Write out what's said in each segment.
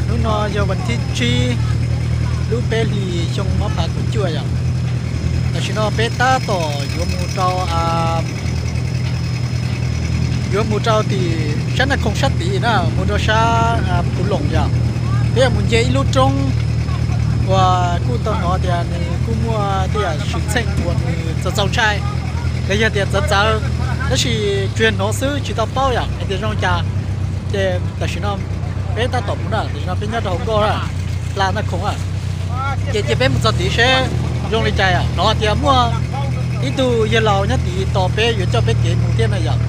Hnub no yog vas thib tsib, lub peb hlis xyoo ob phav kaum cuaj yom. Tam sim no peb tab tom yuav mus rau, yuav mus rau tim sab Naj Khoom sab tid na, mus rau sab Phuv Loos yom. Peb yuav mus nce ib lub roob uas kuj tau hnov tias nws kuj muaj tej yam xwm txheej uas nws txaus txaus ntshai, los yog tias txawv txawv, tab sis tsuas yog hnov xwb tsis tau paub yom hais tias zoo li cas. Ces tam sim no peb tab tom mus na, tam sim no peb nyob rau hauv nkoj na, hla Naj Khoom na. Ces cia peb mus txog tid seb zoo li cas, hnov tias muaj ib tug yawg laus nyob tid tos peb yuav coj peb kev mus thiab na yom.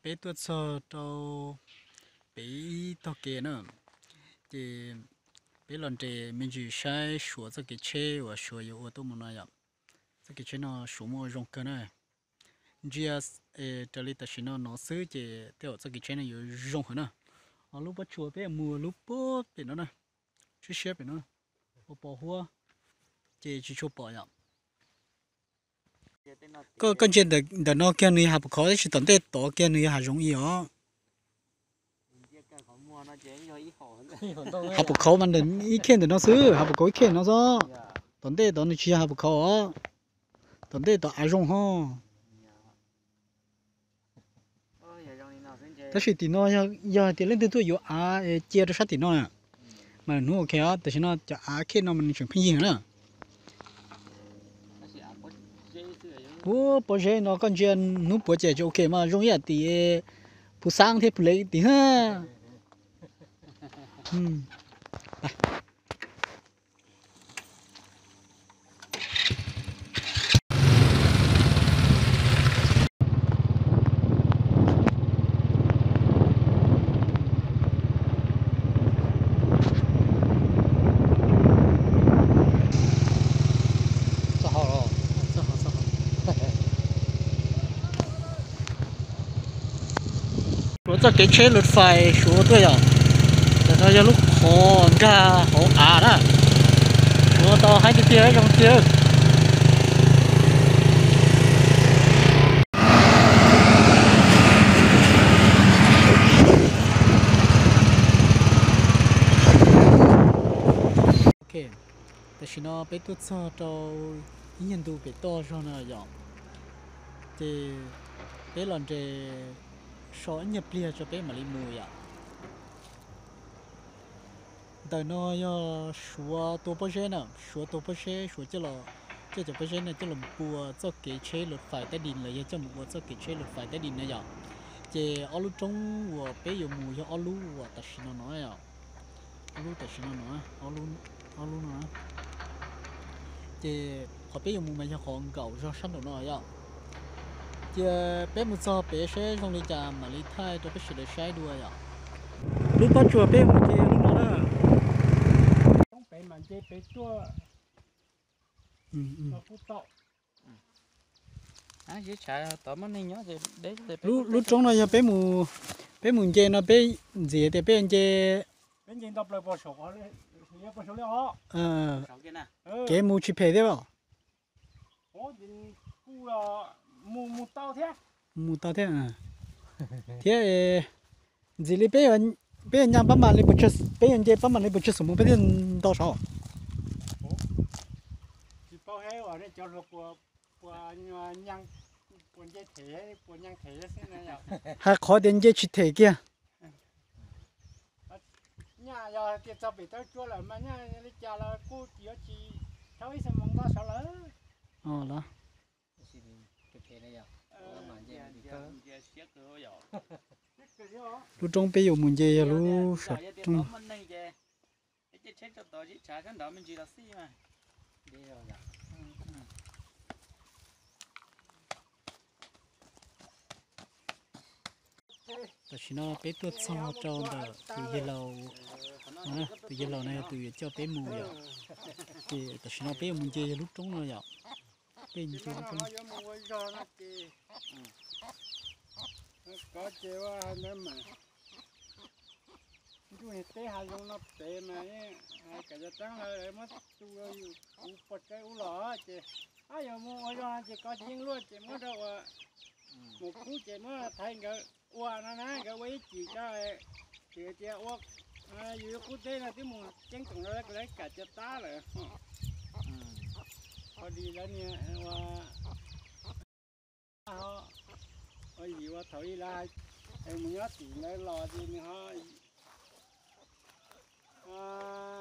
Peb tuaj txog rau pem ib tog kev na, ces peb los nres me ntsis saib Suav txoj kev tsheb uas Suav yuav ua tuaj mus no yom. Txoj kev tsheb no Suav muaj ua zoo kawg na. Ntsia raws li tam sim no no xwb ces tej zaum txoj kev tsheb no yuav zoo heev na. Ho lub pob tsuas peb mus lub puag pem no na, siab siab pem no, ua pos huab ces tsis tshua pom yom. Koj, koj ntsia ntawm no kiag nws yog hav pum khov, tab sis tom ntej tod kiag nws yog hav zoov ib os. Hav pum khov mas ib khej ntawm no xwb, hav pum khov ib khej no xwb. Tom ntej tod nws tsis yog hav pum khov os. Tom ntej tod av zoo ho. Tab sis tim no yog hais tias leej twg tuaj yuav av cia rau sab tim no na, mas hnub ok os. Tam sim no cov av khej no mas nws tseem pheej yig na. Ua pob zeb no koj ntsia hnub puav ces tseem ok mas zoo ib yam tim Phu Xaab thiab Phu Lev tim. Suav txoj kev tsheb lus fais Suav tuaj yom. Ntawm no yog lub qhov nkag hauv av na. Suav tau haib tiag tiag zoo tiag. Ok, tam sim no peb tuaj txog rau ib nyuag ntu pem toj zog no yom. Ces peb los nres so ib nyuag pliag tso peb mam li mus yom. Ntawm no yog Suav tua pob zeb na, Suav tua pob zeb, Suav coj los, coj cov pob zeb no coj los pua txoj kev tsheb lus fais Thaib Dis los yog coj mus ua txoj kev tsheb lus fais Thaib Dis na yom. Ces ob lub roob uas peb yuav mus yog ob lub uas tam sim no no yom. Ob lub tam sim no no, ob lub no. Ces qhov peb yuav mus mas yog qhov nkaum zog sab nraum no yom. Cia peb mus txog pem seb zoo li cas mam li thaij rau peb sawv daws saib dua yom. Lub pob tsuas peb mus ces lub no na. Peb mas nce pem tuaj. Lub roob no yog peb mus, peb mus nce no peb ntxiv tias peb nce, kev mus tsis phem thiab os. Mus tau thiab. Thiab ntxim li peb, peb yuav nyas pab mam li, peb yuav nce pab mam li puas tsawg xub mus peb thiaj nto saud. Hais qhov tias nce tsis them kiag. Lub roob peb yuav mus nce yog lub saum roob. Tam sim no peb tuaj txog rau ntawm tus yawg laus Tus yawg laus no yog tus yuav coj peb mus yom. Ces tam sim no peb yuav mus nce yog lub roob no yom. Peb nce lub roob. Yuav mus ua zog no ces kov ces ua hais ntawd mas ntuj teb hav zoov no pem mas hais kam cov teeb lawv muab tu kuv pog tsev ub los ces, ab, yuav mus ua zog no ces kov ces yeej luaj ces muab rau ua mus kub ces muab thaiv nkawd ua no na, nkawd ua ib cim tso, ces tias ua yus qub teb no twb mus ceeb toom rau lawv kam cov tab lawm. Qhov dis lawv niag ua, ua yim ua thaum ub lawv hais mus nyob tim ntawd los ces nws ho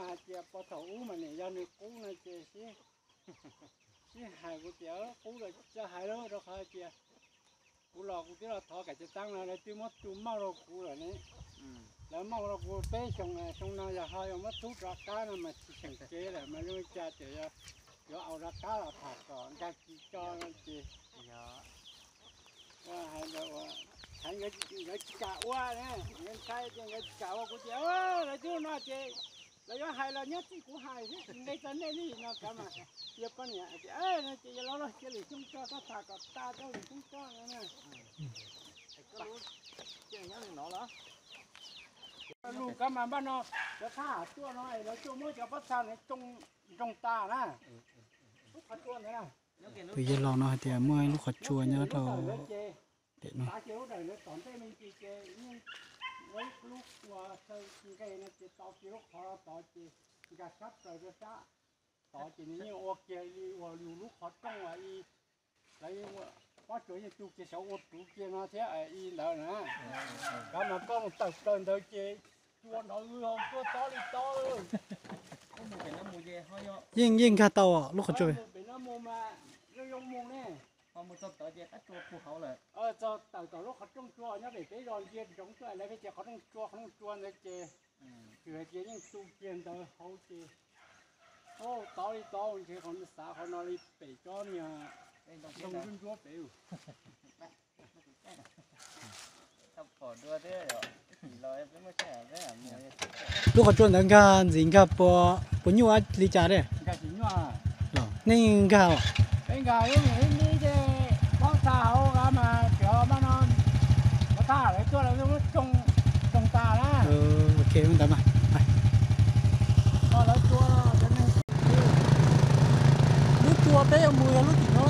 hais tias pog thaum ub mas nim yog nws qub no ces sib, sib hais kuv tias qub los tsis txawj hais lawm rau qhov tias kuv los kuv twb los thov kam cov teeb no lawv twb muab tu mauj rau kuv lawm ne. Lawv mauj rau kuv peb xyoo, xyoo no yog ho yuav muab tub rov qab no mas tsis xyeem kev lawm mas zoo li cas ces yuav, yuav au rov qab los tham kom nkag tsis tso no ces hais ntawd ua, hais nkawd tsis kam ua, nkawd ntshai ces nkawd tsis kam ua kuv tias lawv twb no ces lawv yuav hais los nyob txij kuv hais thiab tsis nqe txog nej li no kav mas. Yog poj niam tias no ces yog los los cia lwm xyoo tso, koj tham kom tas rau lwm xyoo tso no na. Lus kav mas npaj no, cov thab ham tuaj no lawv tuaj muab cov pob txha ntawd nroo tas na. Lub qhov tsua ntawd na. Tus yawg laus no hais tias muaj ib lub qhov tsua nyob rau pem no. Tav ces lub dawm ntawd tom ntej me ntsis ces yeej ua ib lub ua chaw nqes no ces tau kiag lub qhov tod ces nkag sab plaws rau sab tod ces nws yeej ua kiag li uas yus lub qhov rooj uas i, lawv pob tsuas yeej tu kiag saum ua ruv kiag no thiab i ntawd na. Kav mas koj mus tawm plaws ntawd ces cua nrov tuaj tob li tob. Yeej, yeej nkag tau lub qhov tsua. Pem no mus mas zoo zoo mus ne. Txog tawm tom lub qhov rooj tsua nyob pem peb zos ntsia ntsoov tuaj lawv pheej tias qhov rooj tsua, qhov rooj tsua ntawd ces txawm hais tias yeej tu kiag ntawd hauv ces tod li tod ntshe qhov xav qhov no li pem tsob niag ntoo ntsuab ntsuab pem. Lub qhov tsua ntawd nkag ntxiv nkag puas nyuaj li cas ne? Nej nkag os? Nkag ib ib ces pob txha hauv mas cov mab no, pob txha lawv tuaj lawv tsoo tas na. Ok, ntawd mas. Lub tsua peb yuav mus yog lub tim no.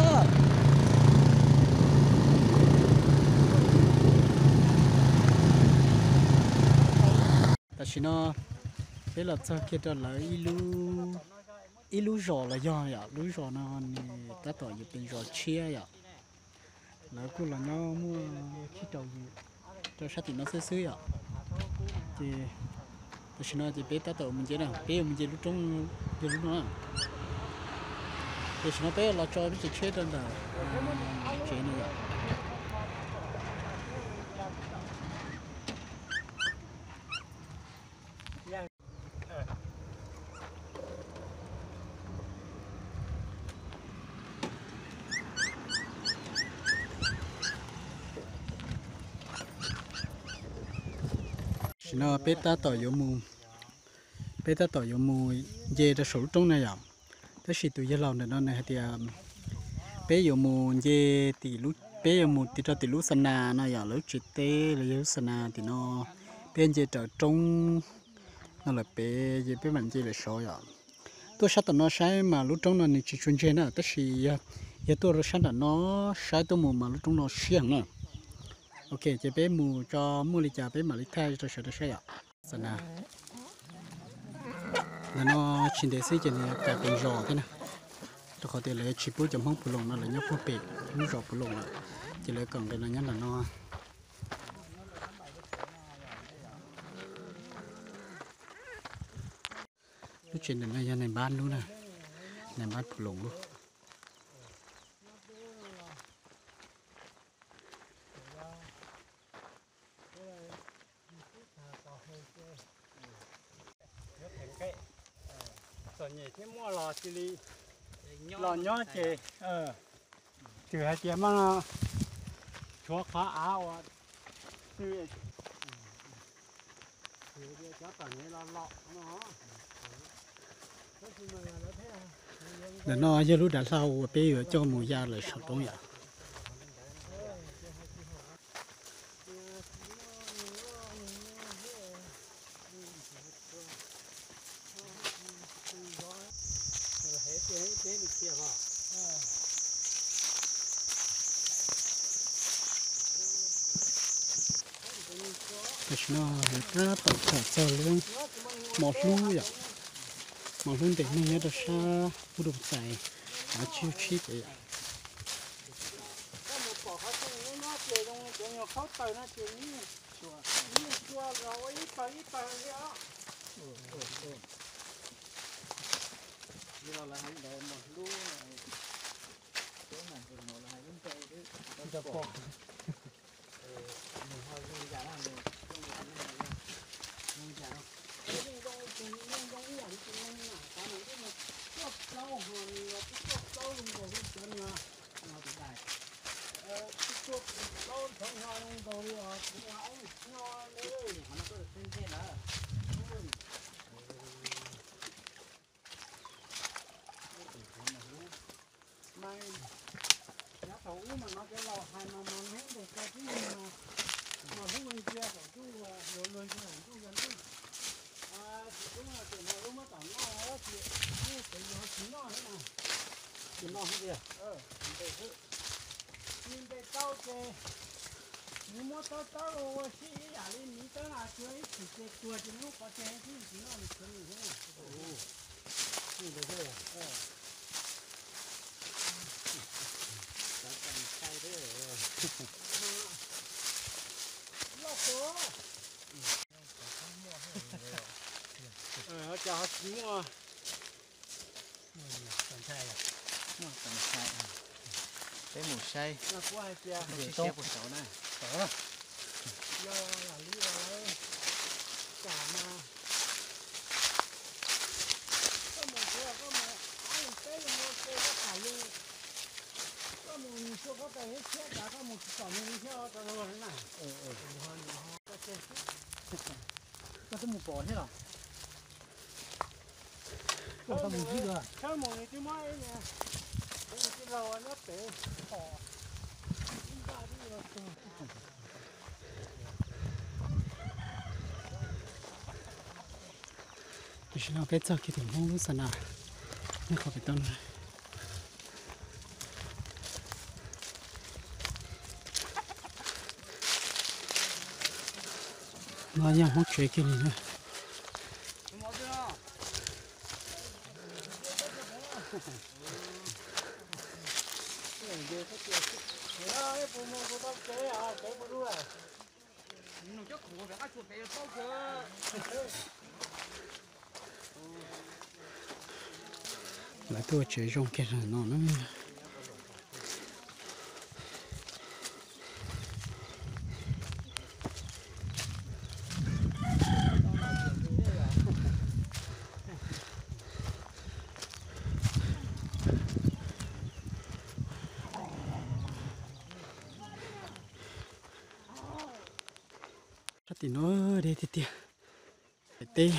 Tam sim no peb los txog kiag rau lawv ib lub zos los yog yom, lub zos no nws tab tom yuav pem zos tshiab yom. Lawv kuj los nyob muaj tsib rau yim rau sab tim no xwb xwb yom. Ces tam sim no ces peb tab tom mus nce na, peb yuav mus nce lub roob, nce lub no na. Tam sim no peb los tso peb tsev tsheb rau ntawm tsev no yom. Tam sim no peb tab tom yuav mus, peb tab tom yuav mus nce rau saum lub roob na yom. Tab sis tus yawg laus ntawm no nws hais tias peb yuav mus nce tim lub, peb yuav mus rau tim lub xa nas no yom, lawv lub tsev teb los yog lub xa nas tim no, peb nce raws roob no lawm pem ces peb mam nce lawm saud yom. Tuaj sab tom no saib mas lub roob no nws tsis tshua ntseg na, tab sis yog tuaj rau sab nram no saib tuaj mus mas lub roob no siab heev na. Ok, ces peb mus tso muaj li cas peb mam li thaij rau sawv daws saib yom. Ntawm no tsis ntev xwb ces nws yuav kais pem zos thiab na, rau qhov tias lawv tsis pub cov Hmoob Phu Loos no lawv nyob puag pem lub zos Phu Loos lawm, ces lawv kom nqe no nyob ntawm no. Lub tsev ntawm no yog nais npab lub na, nais npab Phu Loos lub. Txom nyem thiab muaj los cia li los nyob ces txawm hais tias mas tshuav qhov av uas xwb. Ntawm no yog lub dav hlau uas peb yuav coj mus ya lawm saum roob yom. Tam sim no yuav tab tom tsom txog lub mos hlub yom, mos hlub ntev neeg nyob rau sab ub rau txais, tsib tsib ces yom. Mas yav thaum ub mas no cov laus hais mas mas hlub ntev kawg tib neeg mas, mas hlub ntsia kom ntuj, luag luag ntsia kom ntuj yog ntuj. Tsis hlub no ces mas hlub muab tom noj ces ntuj ces yog tsis noj thiab na. Tsis noj thiab tiag. Nws ntes tau ces nws muab tawb tawb ua sib ib yam li miv tawb na, tsuas ib chim ces tuag ces nws lub qhov tseg xwb, tsis noj nws tshuav nws thiab na. Loj tuaj. Cas ho tsis muaj. Peb mus saib, siab puas saud na. Koj twb mus pom thiab los? Koj mus ib, tshawb mus nws twb muab ib, tus tij laug nyob pem pom. Tam sim no peb txog kiag tim Hmoob lub xa nas, nyob qhov pem toj no. No yog Hmoob tsev kiag li na. Lawv tuaj tsev zoo kiag no na. Sab tim no deb tiag tiag. Daim teb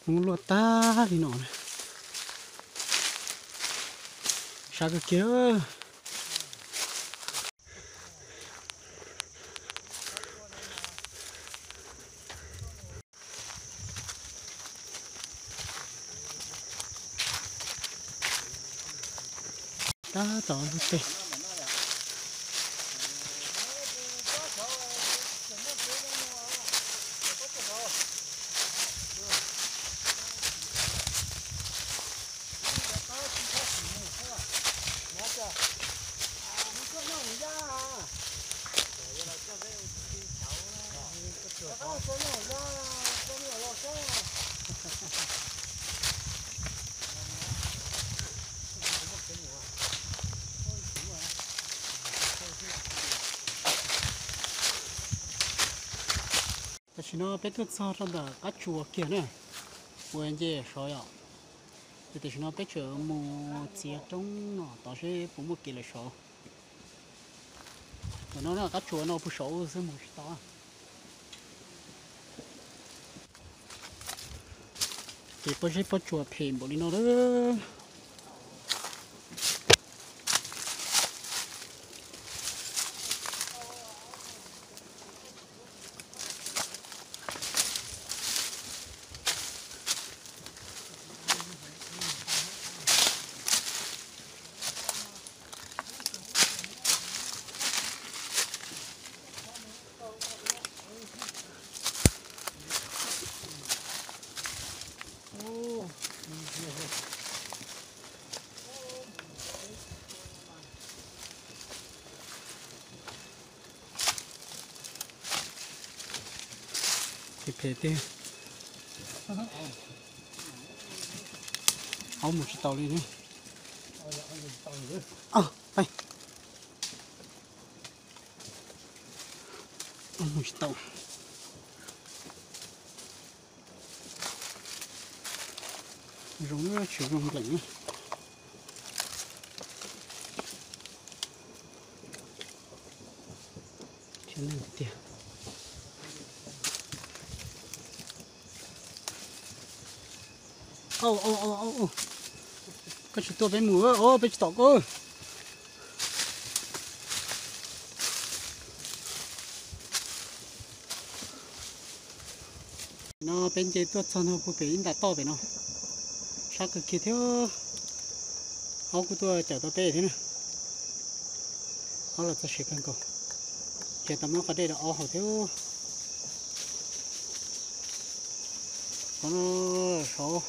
Hmoob luaj tag li no na. Sab kawg kiag. Tab tom lub teg. Tam sim no peb tuaj txog rau ntawm qab tsuas kiag na, uas nce saud yom. Ces tam sim no peb tseem mus txiav roob no tod seb puas muaj kev lawm saud. Ntawm no na qab tsuas no puag saud xwb mus tsis tau. Ces pob zeb pob tsuas phem npaum li no lawm. Phem phem tiag. Aub mus tsis tau li ne. Aub, mus tsis tau. Zoo tsis zoo npleem na. Thiab neeg tiag. Au, au, au, au, au. Koj tsis tuaj peb mus, au, peb tsis tom koj. No peb nce tuaj txog no puag pem ib nta toj pem no, sab kawg kiag thiab. Aub kuj tuaj cawm tau peb thiab na. Aub los txog siav kawg nkaus, ces tau muab qhov dej rau aub haus thiab. Qhov no saud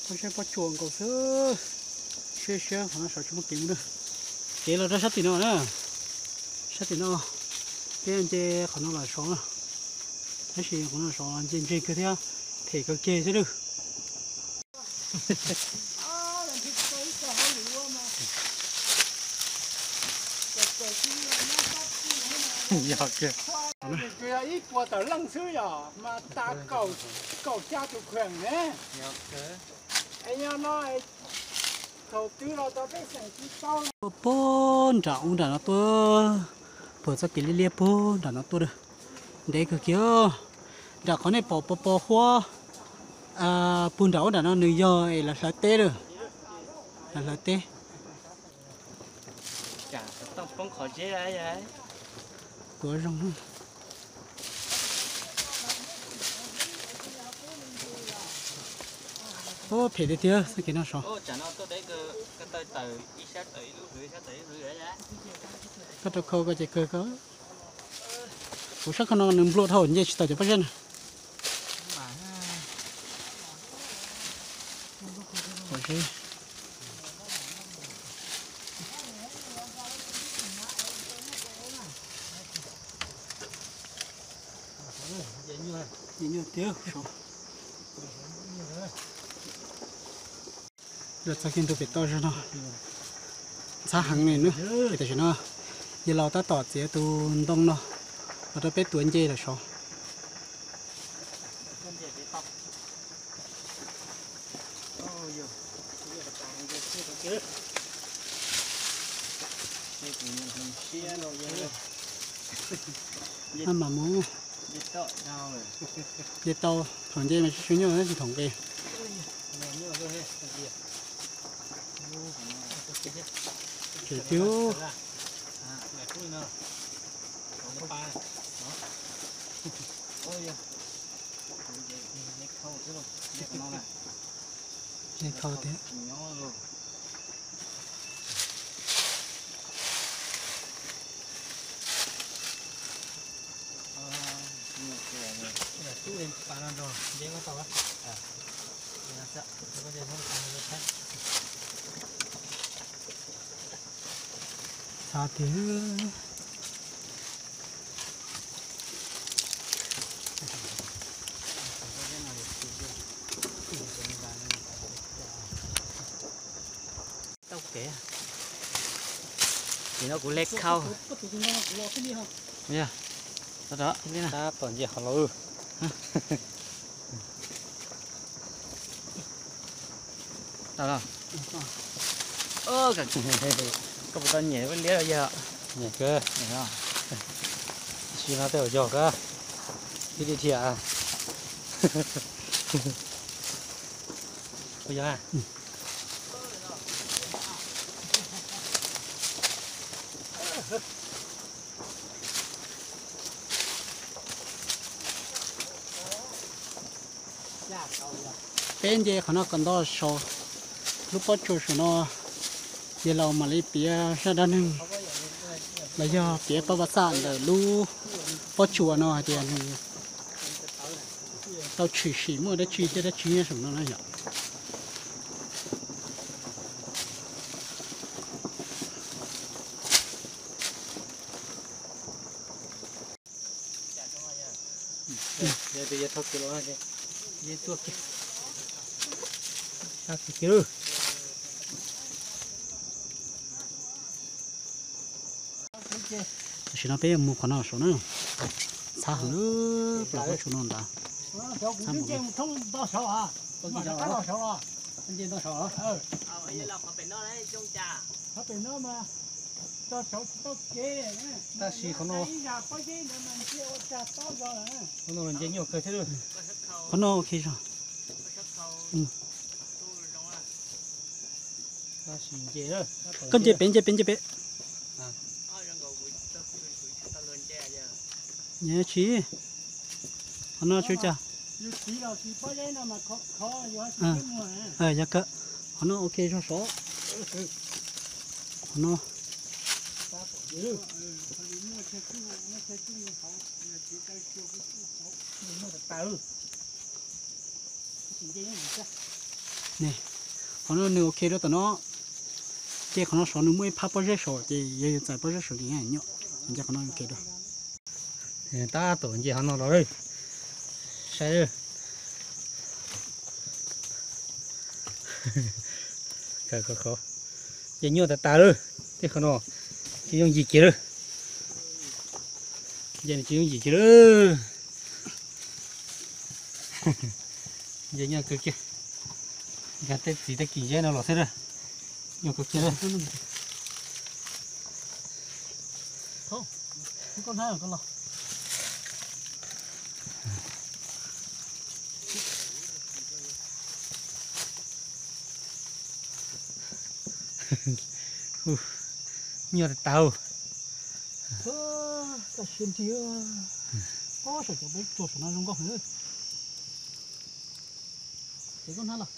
pob zeb pob tsuas nkaus xwb. Siab siab qhov no saud tsis muaj kev mus na. Kev los rau sab tim no na, sab tim no, peb nce qhov no los saud na. Tab sis qhov no saud ntse ntse kawg thiab, phem kawg kiag xwb lawm. Yog kawg. Ib puas tawm leej xwb yog mas tas kaum xya tus kheem ne. Yog kawg. Es yog no thaum twg los tau peb xeem tsis tau. Puag nram ub nram no tuaj, puag txoj kev liab liab puag nram no tuaj, ntev kawg kiag. Nram qhov nej pom pos pos huab puag nram ub nram no nws yog es lawv hlawv teb lawm, lawv hlawv teb. Tuav zoo. Ub, phem tiag tiag txoj kev no saud. Koj rau khau koj ces kawg koj. Kuv sab khau no nws nplua dhau nce tsis tau cov pob zeb na. Los txog kiag ntu pem toj zog no, ntxhab heev li na. Ces tam sim no yawg laus tab tom txiav tus ntoo no los rau peb tuav nce lawm saud. Maj mam mus. Nce tau, thaum nce mas tsis tshua nyuaj, tsis thaum nqes. Tseem tiag. Nce khau tiag. Txhav tiag. Tau kev. Tim no kuv le khau. Yog, tau rov li na. Tab tom nce qhov laus. Tau los. Koj puas tau nyem liab yog? Nyem kawg. Sim no tej zaum yog kawg. Ib tib dhia. Peb nce qhov no kom nto saud lub pob tsuas saum no, ces los mam li piav zaj dab neeg los yog piav paj vaj xam ntawm lub pob tsuas no hais tias nws tau tshwm sim muaj dab tsi thiab dab tsi nyob saum no na yom. Tam sim no peb yuav mus qhov no saud na, txhab heev lawm, plam pob tsuas no ntag. Tab sis qhov no, qhov no nce nyuaj kawg thiab. Qhov no ok zog. Koj nce pem, nce pem, nce pem. Nce tsis, qhov no tsis ua cas. Yog kawg, qhov no ok zog sov. Qhov no. Qhov no nws ok rau tom no, ces qhov no saud nws muaj ib phab pob zeb saud ces yog yus txais pob zeb saud ces nyuaj, ces qhov no ok rau. Tab tom nce qhov no los lawm, saib. Nce nyuaj tas tas lawm, tej qhov no tsis yooj yim kiag lawm. Nce tsis yooj yim kiag lawm. Nce nyuaj kawg kiag, nkag tej txiv tej kim zeb no los xwb na, nyuaj kawg kiag lawm. Nyuaj tas tas. Koj siab nrig, saum cov pob tsuas saum no zoo nkauj heev. Ces koj hnab los.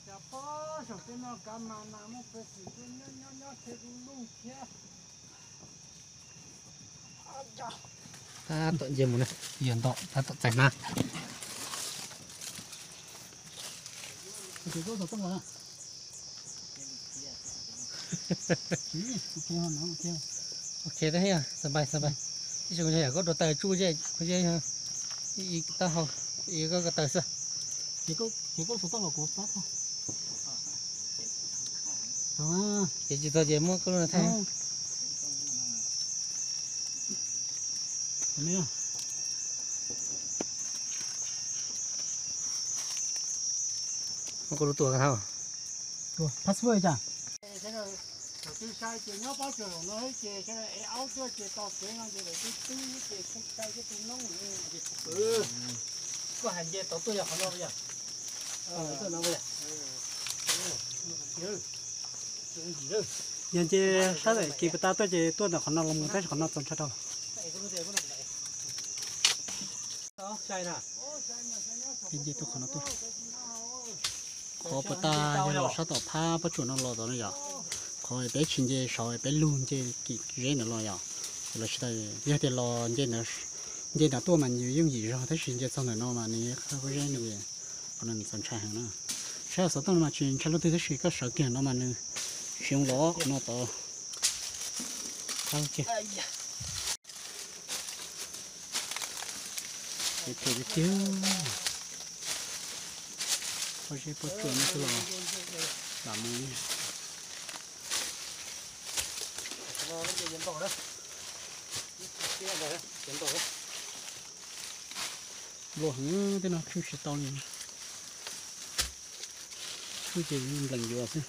Cov pob saum tej no kav mas mas muaj peev xwm tuaj nyob nyob nyob thiab du lug thiab. Tab tom nce mus na, yog nto tab tom txais hnab. Ok, xab npais xab npais. Tab sis kuv yam koj rau taws tsuj zej kuv zej, taub hau, koj ko taws xwb. Ces tsis txog ces muab koj lub no thaij. Muab koj lub tuaj thauj. Password cas? Thaum twg sai ces nyob pob tsuas no ces sawv daws ev aub tuaj ces tos kev no ces lawv twb twb ces thaij thaij thiab tus noob. Koj hais nce tau tuaj yog qhov no yog? Yog nce sab daim kis puas tas tuaj ces tuaj ntawm qhov no los mus tab sis qhov no txaus ntshai rau. Nce tuaj qhov no tuaj. Qhov puas tas yog los sab tom phab pob tsuas no los tod no yom. Qhov peb tsis nce saud peb lug nce kim zeb ntawd los yom. Los tsis tas yog tias los nce ntawd tuaj mas nws yooj yim zog tab sis nce txog ntawm no mas nws qhov pob zeb nws, qhov no nws txaus ntshai heev na. Saib xov tooj no mas tsis ntshai leej twg tab sis koj sawv kiag no mas nws tsis zoo los qhov no tod. Ces phem tiag tiag. Pob zeb pob tsuas no xwb los lam mus. Nplua heev, tej no tshwj tsis tau li. Tshwj ces npleem yuav xwb.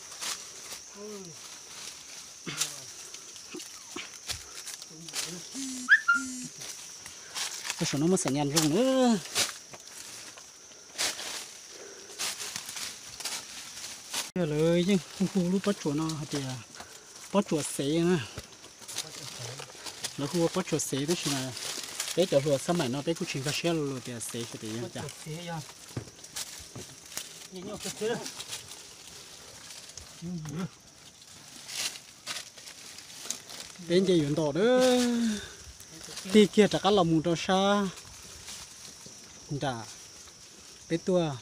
Tau saum no muaj xaim nyas zoo na. Yog lawv yeej hu hu lub pob tsuas no hais tias pob tsuas xev na. Lawv hu ua pob tsuas xev tab sis mas peb cov hluas xab maim no peb kuj tsis nkag siab lus tias xev hais tias yog cas. Peb nce yuav nto na, tig kiag rov qab los mus rau sab nram peb tuaj,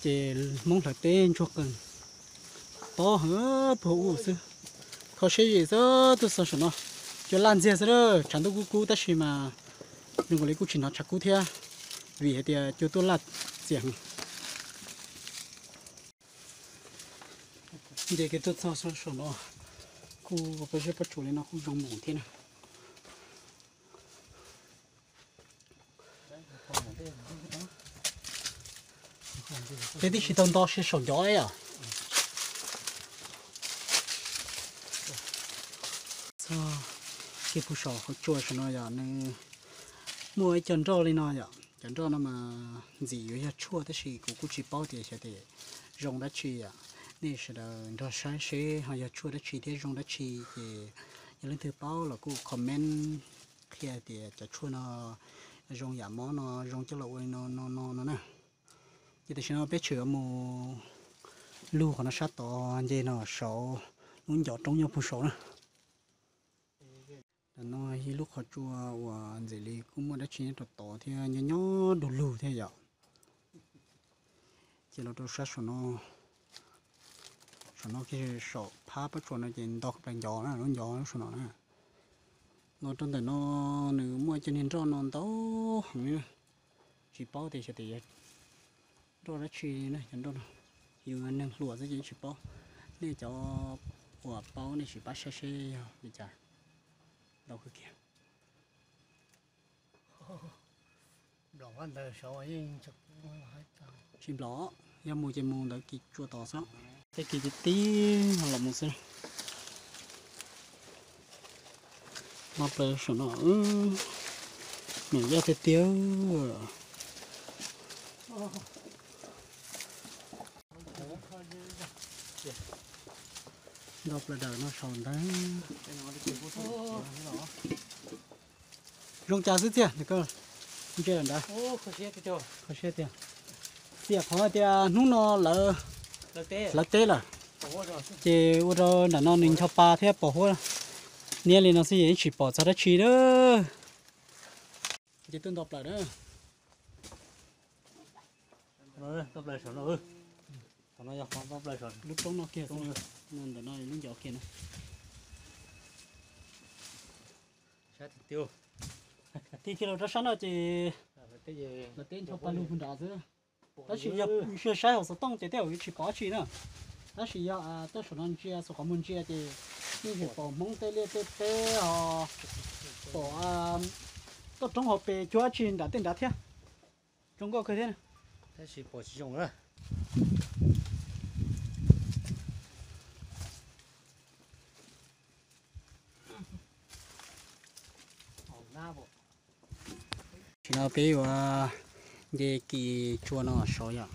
ces Hmoob hlawv teb ntsuag qees, tob heev puag ub xwb. Kho siab zim xwb tuaj txog saum no, cua laj ntxiag xwb, tshav ntuj kub kub tab sis mas zoo nkaus li kuj tsis hnov tshav kub thiab, vim hais tias cua tuaj laj txias heev. Nce kiag tuaj txog saum no, kuj peb zeb pob tsuas li no kuj zoo mus thiab na. Peb twb tsis tau nto saum ncov yom. Txog kiag puag saum hauv tsua saum no yom, nws muaj ib co nroj li no yom. Cov nroj no mas ntxim yuav yog tshuaj tab sis kuv kuj tsis paub tias xyov tias zoo dab tsi yom. Nej sawv daws nrog saib seb ho yog tshuaj dab tsi thiab zoo dab tsi ces yog leej twg paub los kuj comment qhia tias cov tshuaj no zoo yam mob no zoo coj los ua li no no no no na. Ces tam sim no peb tseem yuav mus lug qhov no sab tod nce no saud lub ncov roob nyob puag saud na. Ntawm no ib lub qhov tsua uas ntxim li kuj muaj dab tsi nyob rau tod thiab, nyob nyob du lug thiab yom. Ces los rau sab saum no, saum no kiag saum phab pob tsuas no ces nto plaws ncov na, lub ncov lub saum no na. Los rau ntawm no nws muaj cov niag nroj no ntau heev li na, tsis paub tias xyov tias yog nroj dab tsi na cov nroj no. Yus neeg hluas xwb ces tsis paub, nej cov uas paub nej sim pab saib seb yog li cas. Ntau kawg kiag. Tsis nplom, yog mus ces mus ntawd kis tsua tod xwb. Tej kis tib tib los mus xwb. Nto plaws saum no, nws yaj tiag tiag. Nto plaws dawm no saum ntawd. Zoo cas xwb txiaj, ntsia lawm ntawd. Kho siab tiag. Txiaj qhov tias hnub no lawv hlawv teb lawm, ces ua rau nram no nws ncho pa thiab pos huab niab li no xwb yeej tsis pom txog dab tsi na. Ces tuaj nto plaws na. Lub roob no kiag, ntawm no lub ncov kiag na. Tig kiag los rau sab no ces lawv teb ncho pa lug puag nrad xwb. Tab sis yog ntsia saib hauv xov tooj ces tej zaum yuav tsis pom dab tsi na. Tab sis yog tuaj saum no ntsia, saum qhov muag ntsia ces yeej tseem pom Hmoob tej liaj tej teb os, pom toj roob hauv pes cuag dab tsi nram tej nrad thiab. Zoo nkauj kawg thiab. Tab sis pom tsis zoo na. Tam sim no peb yuav nce kis tsua no saud yom.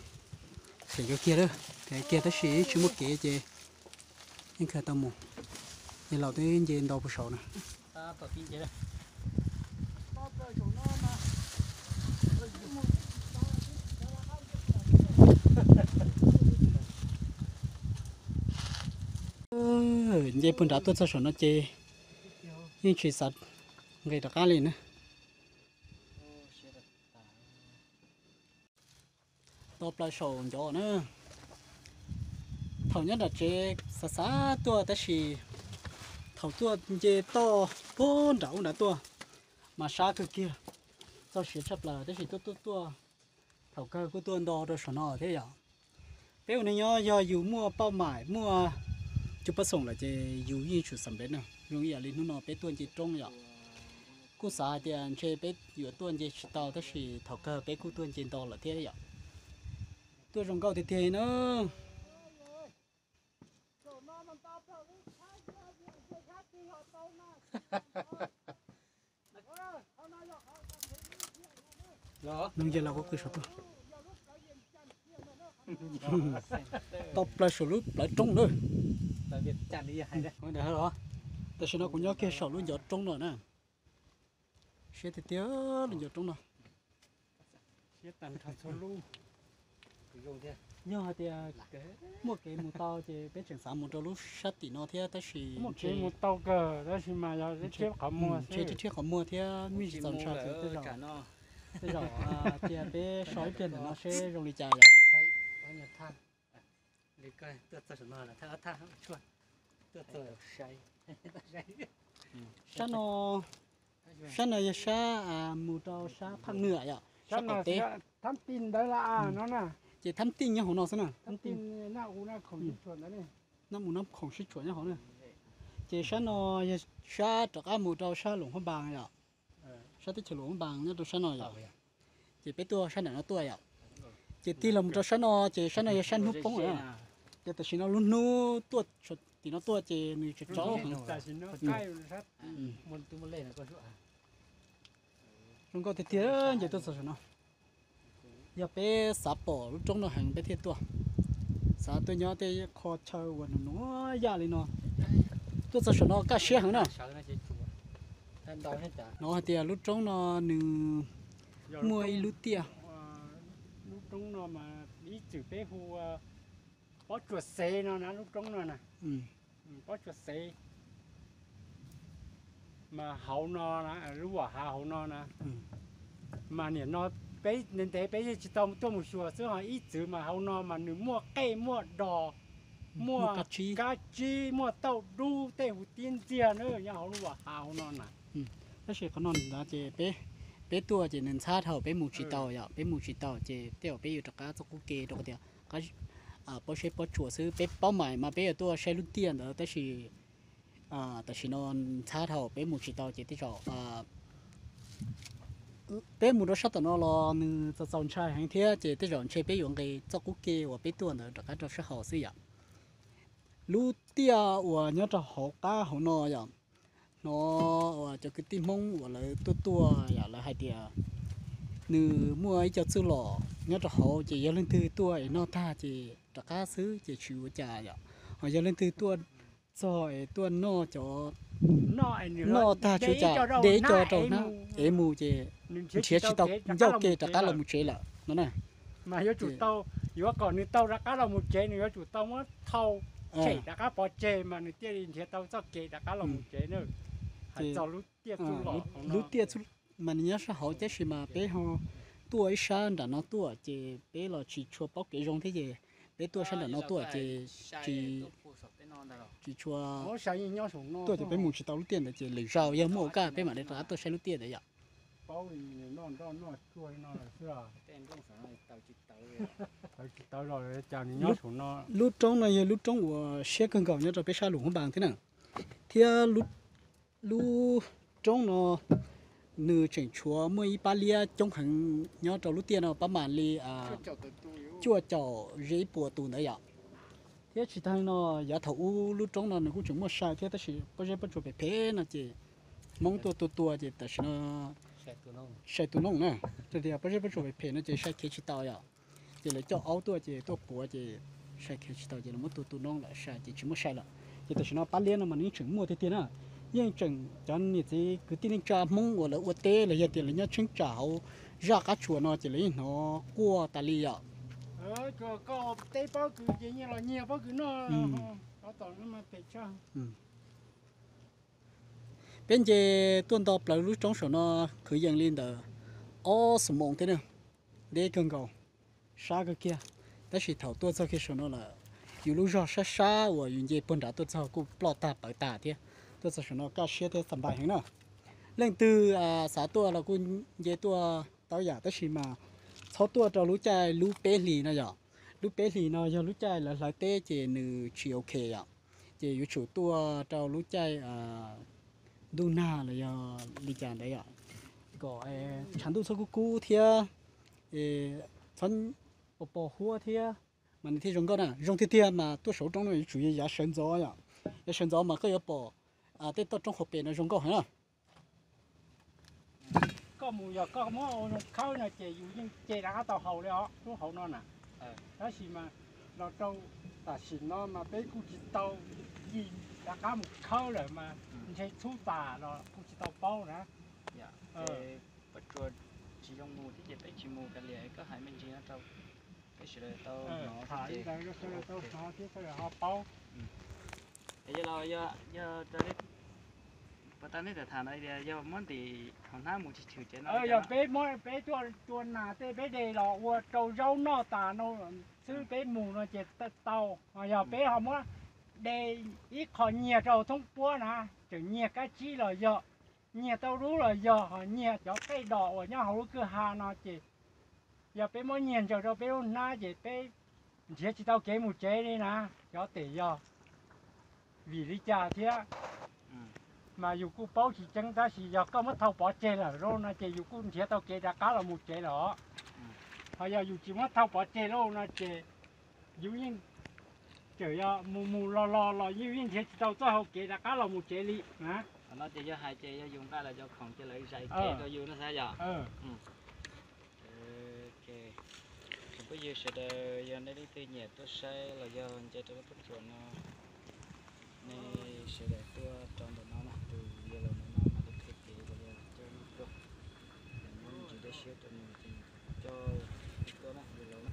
Phem kiag, phem kiag tab sis tsis muaj kev ces yeej khaws tau mus. Yog laus twb nce ntau puag saud na. Nce puag nrad tuaj txog saum no ces yeej tsis xav nqis rov qab li na. Nto plaws saum ncov na. Thaum nyob nram tsev xav xav tuaj tab sis thaum tuaj nce toj puag nram ub nrad tuaj mas sab kawg kiag, txog siav tshaj plaws tab sis tuaj tuaj tuaj thaum kawg kuj tuaj nto rau saum no thiab yom. Peb ua neeg nyob yog yus muaj pauj maim muaj cug pab xoom lawm ces yus yeej tsum xam npev na. Zoo ib yam li hnub no peb tuaj nce roob yom. Kuj xav hais tias ntshe peb yuav tuaj nce tsis tau tab sis thaum kawg peb kuj tuaj nce nto lawm thiab yom. Tuaj zoo nkauj tiag tiag na. Neeg yog los kuv qw saum tuaj. Tau plaws saum lub plawv roob lawm. Tam sim no kuv nyob kiag saum lub ncov roob no na. Siab tiag tiag lub ncov roob no. Yog hais tias muaj kev mus tau ces peb tseem xav mus rau lub sab tim no thiab tab sis mus tau kawg tab sis mas yog ntshe rhiab qhov muag thiab me ntsis txaus ntshaw ces tej zaum, tej zaum tias peb so ib pliag ntawm no seb zoo li cas yom. Sab no, sab no yog sab mus rau sab Phaj Nwm yom, sab qaum teb. Ces Thab Tij nyob hauv no xwb na. Naj mus Nab Khoom sib tshuam nyob hauv na. Ces sab no yog sab rov qab mus rau sab Luam Phab Npas yom, sab teb chaws Luam Phab Npas nyob rau sab no yom. Ces peb tuaj sab nram no tuaj yom. Ces tig los mus rau sab no ces sab no yog sab hnub poob na. Ces tam sim no lub hnub tuaj tim no tuaj ces nws tsaus tsaus heev. Zoo nkauj tiag tiag nce tuaj txog saum no. Yog peb xav pom lub roob no heev peb thiaj tuaj. Xav tuaj nyob tej qho chaw uas nws nuav yaj li no. Tuaj txog saum no kaj siab heev na. Hnov hais tias lub roob no nws muaj ib lub tiaj. Lub roob no mas ib txwm peb hu Pob Tsuas Xev no na, lub roob no na. Pob Tsuas Xev mas hauv no, lub vam hav hauv no na. Mas nim no peb ntev ntev peb yeej tsis tau tuaj mus xyuas xwb, ho ib txwm mas hauv no mas nws muaj qej muaj dos, muaj kab tsib, muaj tauj dub tej huv tib ntxiag na, nyob hauv lub vam hav hauv no na. Tab sis qhov no ces peb, peb tuaj ces nws ntxhab dhau peb mus tsis tau yom, peb mus tsis tau ces tej zaum peb yuav rov qab txoj qub ke rau qhov tias pob zeb pob tsuas xwb, peb paub mas mas peb yuav tuaj saib lub tiaj ntawd tab sis tam sim no ntxhab dhau peb mus tsis tau ces tej zaum peb mus rau sab tom no los nws txaus txaus ntshai heev thiab ces tej zaum ntshe peb yuav nqis txoj qub ke uas peb tuaj ntawd rov qab rau sab hauv xwb yom. Lub tiaj uas nyob rau hauv qab hauv no yom, hnov uas cov kwv tij Hmoob uas lawv tuaj tuaj yom lawv hais tias nws muaj ib co txuj lom nyob rau hauv ces yog leej twg tuaj es noj tag ces rov qab xwb ces tsis ua cas yom. Ho yog leej twg tuaj txog es tuaj noj cov, noj tag tsis ua cas de ib co rau hnab ev mus ces nrhiav tsis tau ncauj ke rov qab los mus tsev lawm no na. Mas yuav tsum tau, yuav kom nws tau rov qab los mus tsev nws yuav tsum tau muab thau tshem rov qab pov tseg mas nws thiaj li nrhiav tau txoj kev rov qab los mus tsev na. Hais txog lub tiaj txuj lom, lub tiaj mas nws nyob sab hauv tab sis mas peb ho tuaj ib sab nram no tuaj ces peb los tsis tshua paub kev zoo thiab ces peb tuaj sab nram no tuaj ces tsis, tsis tshua tuaj ces peb mus tsis tau lub tiaj ntawd ces lwm zaus yog muaj ua kaj peb mam li rov qab tuaj saib lub tiaj ntawd yom. Lub roob no yog lub roob uas siab kawg nkaus nyob rau peb sab Luam Phab Npas thiab na. Thiab lub roob no nws tseem tshuav muaj ib pab liab coob heev nyob rau lub tiaj no pab mam li cuaj caum ze ib puas tus ntawd yom. Thiab tsis tag no yav thaum ub lub roob no nws kuj tseem muaj sai thiab tab sis pob zeb pob tsuas phem phem no ces Hmoob tuaj tua tua ces tam sim no sai tus nooj na. Tias pob zeb pob tsuas phem phem no ces sai khiav tsis tau yom. Ces lawv coj aub tuaj ces tuaj puav ces sai khiav tsis tau ces lawv muab tua tu noob lawm sai ces tsis muaj sai lawm. Ces tam sim no pab liab no mas nws yeej tseem muaj tiag tiag na. Yeej tseem cov niam txiv kwv tij neej tsa Hmoob uas lawv ua teb los yog tias lawv nyob cheeb tsam hauv zaj qab tsuas no ces lawv yeej hnov quaj tas li yom. Teb pob kws ces nyias los nyias pob kws noj. Peb nce tuaj nto plaws lub roob saum no kwv yees li ntawd ob xuab moos thiab na, deb kawg nkaus, sab kawg kiag. Tab sis thaum tuaj txog kiag saum no lawm, yus lub zog sab sab uas yus nce puag nrad tuaj txog kuj ploj tag pawv tag thiab. Tuaj txog saum no kaj siab thiab xa npais heev na. Leej twg xav tuaj los kuj nce tuaj tau yam tab sis mas txhob tuaj rau lub caij lub peb hlis no yom. Lub peb hlis no yog lub caij lawv hlawv teb ces nws tsis ok yom. Ces yuav tsum tuaj rau lub caij ntuj nag los yog li cas ntawd yom, kom tshav ntuj txhob kub kub thiab txhob pos pos huab thiab mas nws thiaj zoo nkauj na. Zoo tiag tiag mas tuaj saum roob no yuav tsum yog yav sawv ntxov yom. Yav sawv ntxov mas koj yuav pom tej toj roob hauv pes no zoo nkauj heev na. Koj mus yog koj muab ua zoo khawb no ces yus yeej ce rov qab tau haus li os lub hauv no na. Tab sis mas los rau tam sim no mas peb kuj tsis tau ci rov qab mus khawb lawm mas ntshe txhub tas los kuj tsis tau paub na. Puas tsuas tsis zoo mus thiab ces peb tsis mus kav liam, koj hais me ntsis no rau peb sawv daws tau hnov thiab ces sawv daws tau hnov thiab sawv daws ho paub. Es yog los yog puas tau nej tham tham no tias yog muab ntim hauv hnab mus tsis chwm ces no yog peb muab peb tuaj tua nas tej peb de los ua rau zaub noj tas no xwb peb mus no ces tau. Yog peb ho muab de ib qho nyiag rau thoob puab na, tseem nyiag kab tsib los yog, nyiag tauj dub los yog, ho nyiag cov qej dos uas nyob hauv lub kwj ha no ces yog peb muab nyiag ntsaws rau peb lub hnab ces peb nrhiav tsis tau kev mus tsev li na. Cov tes yog vim li cas thiab mas yus kuj paub tsis tseeb, tab sis yog koj muab thau pov tseg lawm lauj no ces yus kuj nrhiav tau kev rov qab los mus tsev lawm os. Ho yog yus tsis muab thau pov tseg lauj no ces yus yeej tseem yog mus mus los los los yus yeej nrhiav tsis tau txoj hau kev rov qab los mus tsev li na. Qhov no ces yog hais ces yog yus nqa los cov khoom ces lawv zais kev rau yus no xav yom. Tsoom phooj ywg sawv daws, yog nej leej twg nyiam tuaj saib los yog nce rau lub pob tsuas no, nej sawv daws tuaj rau ntawm no na, tus yawg laus ntawm no mas nws qhia kev los yog coj noj tuaj, yog muab me ntsis dej siab rau nws ces nws coj tuaj na, yawg laus na.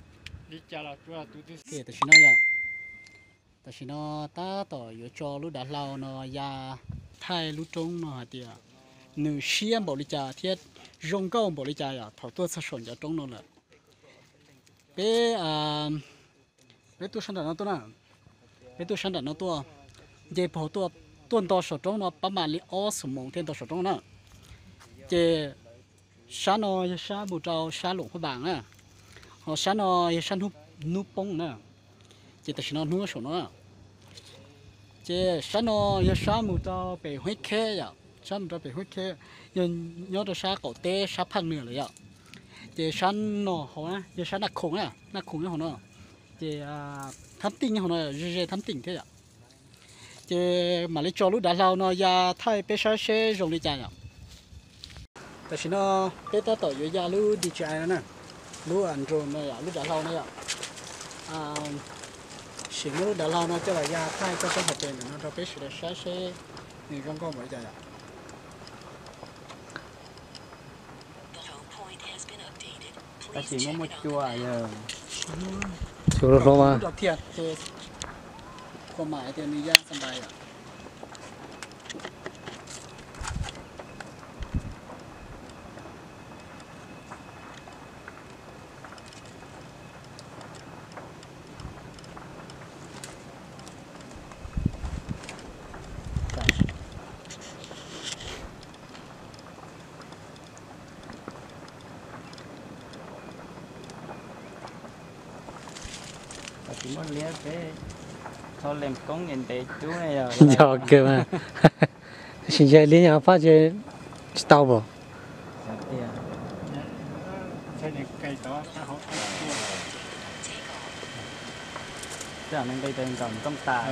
Li cas los tsuas tus twg tam sim no yom, tam sim no tab tom yuav tso lub dav hlau no ya thaij lub roob no hais tias nws siab npaum li cas thiab zoo nkauj npaum li cas yom. Thaum tuaj txog saum ncov roob no lawm, peb, peb tuaj sab nram no tuaj na, peb tuaj sab nram no tuaj, nce puag tuaj, tuaj nto saum roob no pab mam li ob xuab moos thiaj nto saum roob na. Ces sab no yog sab mus rau sab Luam Phaj Npas na, ho sab no yog sab hnub poob na. Ces tam sim no hnub saum no, ces sab no yog sab mus rau pem Huab Kheb yom, sab mus rau pem Huab Kheb, yog nyob rau sab qaum teb sab Phaj Nws lawm yom. Ces sab no hauv na yog sab Naj Khoom na, Naj Khoom nyob hauv no, ces Thab Tij nyob hauv no, ze ze Thab Tij thiab yom. Ces mam li tso lub dav hlau no ya thaij peb saib seb zoo li cas yom. Tam sim no peb tab tom yuav ya lub D J I no na, lub drone no yom, lub dav hlau no yom. Sim muab lub dav hlau no coj los ya thaij txoj kev hauv pes ntawm no rau peb sawv daws saib seb nws zoo nkauj npaum li cas yom. Tab sis muaj muaj cua yog. Cua hlob hlob mas. Thiaj ces khuam mam tias nws ya xas npais yom. Tsis muaj liab peb txhob lees koob ntev ntev cub ne yog. Yog kawg mas. Tab sis ntshe liab nyuag fab tsis tau pom. Nqis tes nkaum nrooj tas.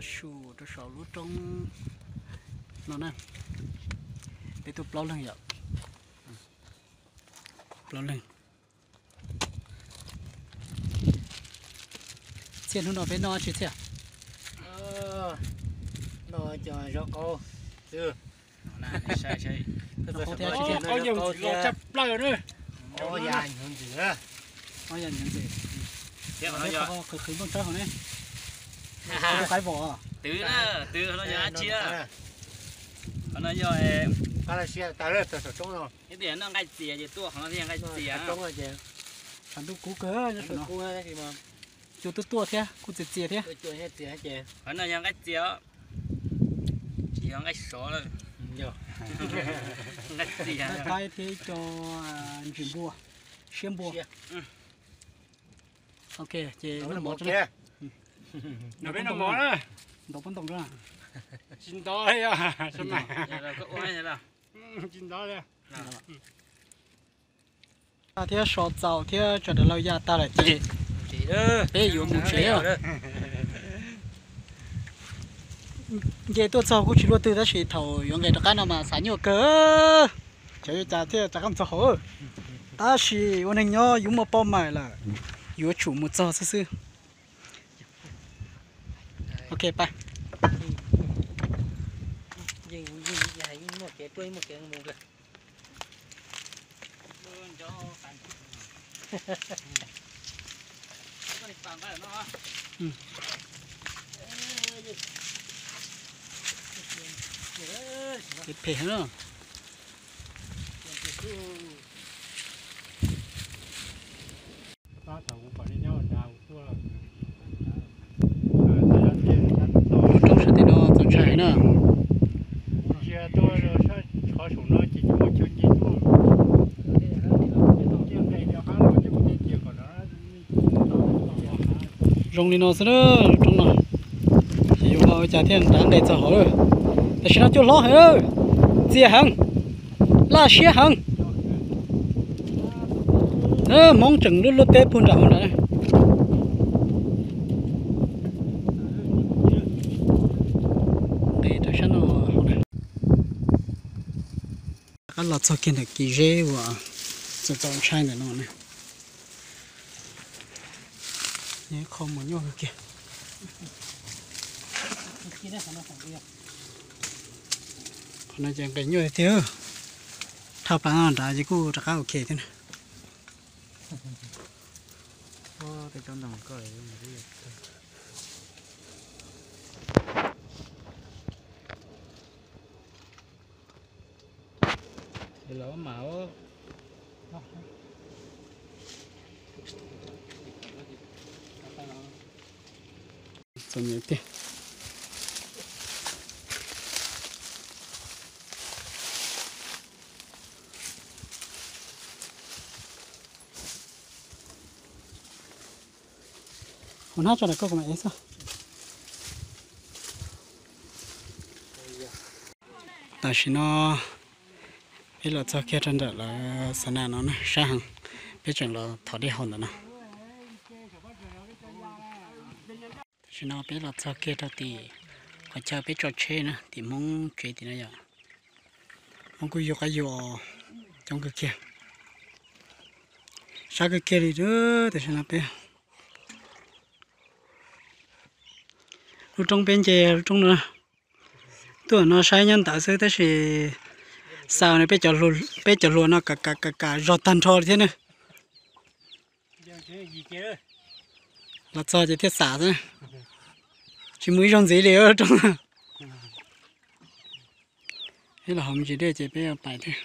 Su rau saum lub roob no na, peb tuaj plaub leeg yom, plaub leeg. Txhiaj, hnub no peb noj tsi txhiaj? Noj cov zaub qaub xwb. Zaub qaub thiab tsi txhiaj? Ob yam hnyuv ntxim. Ob yam hnyuv ntxim. Thiab qhov no yog qhwv qhwv nplooj tsawb hauv ne. Qaib vos. Twv na, twv qhov no yog dab tsi na? Qhov no yog, qab laj siab tas lawm, txog saum roob no. Ib tiam noj nqaij txias ces tuaj qhov no thiaj nqaij txias. Tshav ntuj kub kawg nyob saum no. Cua tuaj tuaj thiab kuj txias txias thiab. Qhov no yog nqaij txias, tsis yog nqaij sov lawm. Nqaij txias. Qaib thiab ib co ntsis npua, siab npua. Ok, ces noj mov tso. Peb noj mov na. Ntov pob ntoos na. Tsis ntov li os. Tsis ntov li. Thiab so txaus thiab tso dav laug ya tag lawm ces peb yuav mus tsev. Nce tuaj txog kuj tsis luaj twg tab sis thaum yuav nqes rov qab no mas xav nyuaj kawg. Xyov yuav cas thiaj rov qab txog hauv. Tab sis ua neeg nyob yuav muaj poj mam lawm, yuav tsum mus txog xwb xwb. Ok, pab. Phem heev na. Lub roob sab tim no txaus ntshai na. Zoo li no xwb na, lub roob no. Ces yuav ua cas thiaj rov nqes txog hauv lawm. Tam sim no cua hlob heev, txias heev, laj siab heev. Hmoob tseem luaj luaj teb puag nram hauv nrad. Nqes rau sab no hauv na. Rov qab los txog kiag ntawm kis zeb uas txaus txaus ntshai ntawm no na. Qhov muag nyuaj kawg kiag. Qhov no ces nqes nyuaj tiag tiag. Thaj pas nrad ces kuj rov qab ok thiab na. Txom nyem tiag. Hu hnab tso ntawm koj kuv mam ev xwb. Tam sim no peb los txog kiag rau ntawm lawv xav nas no na, sab heev, peb tseem los thov dej haus ntawm no. Tam sim no peb los txog kiag rau tim qhov chaw peb tso tsheb na, tim Hmoob tsev tim no yom. Hmoob kuj yug qab yug coob kawg kiag, sab kawg kiag li. Tam sim no peb lub roob peb nce lub roob no, tuaj no saib nyob ntawd xwb tab sis xav no peb cov hluas no kam kam zog tag nrho li thiab na. Los txog ces thiaj xam xwb, tsis mus ib zaug ntxiv li roob. Peb los hauv me ntsis dej ces peb pais thiab.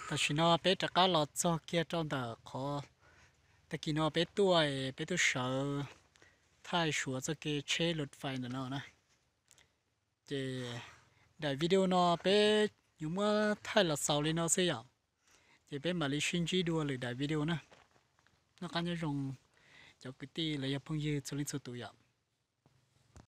Tam sim no peb rov qab los txog kiag rau ntawm qhov tag kis no peb tuaj, peb tuaj sawv thaij suav txoj kev tsheb lus fais ntawm no na. Ces daim video no peb yuav muab thaij los xaus li no xwb yom. Ces peb mam li sib ntsib dua lwm daim video na. Noj qab nyob zoo cov kwv tij los yog phooj ywg txhua leej txhua tus yom.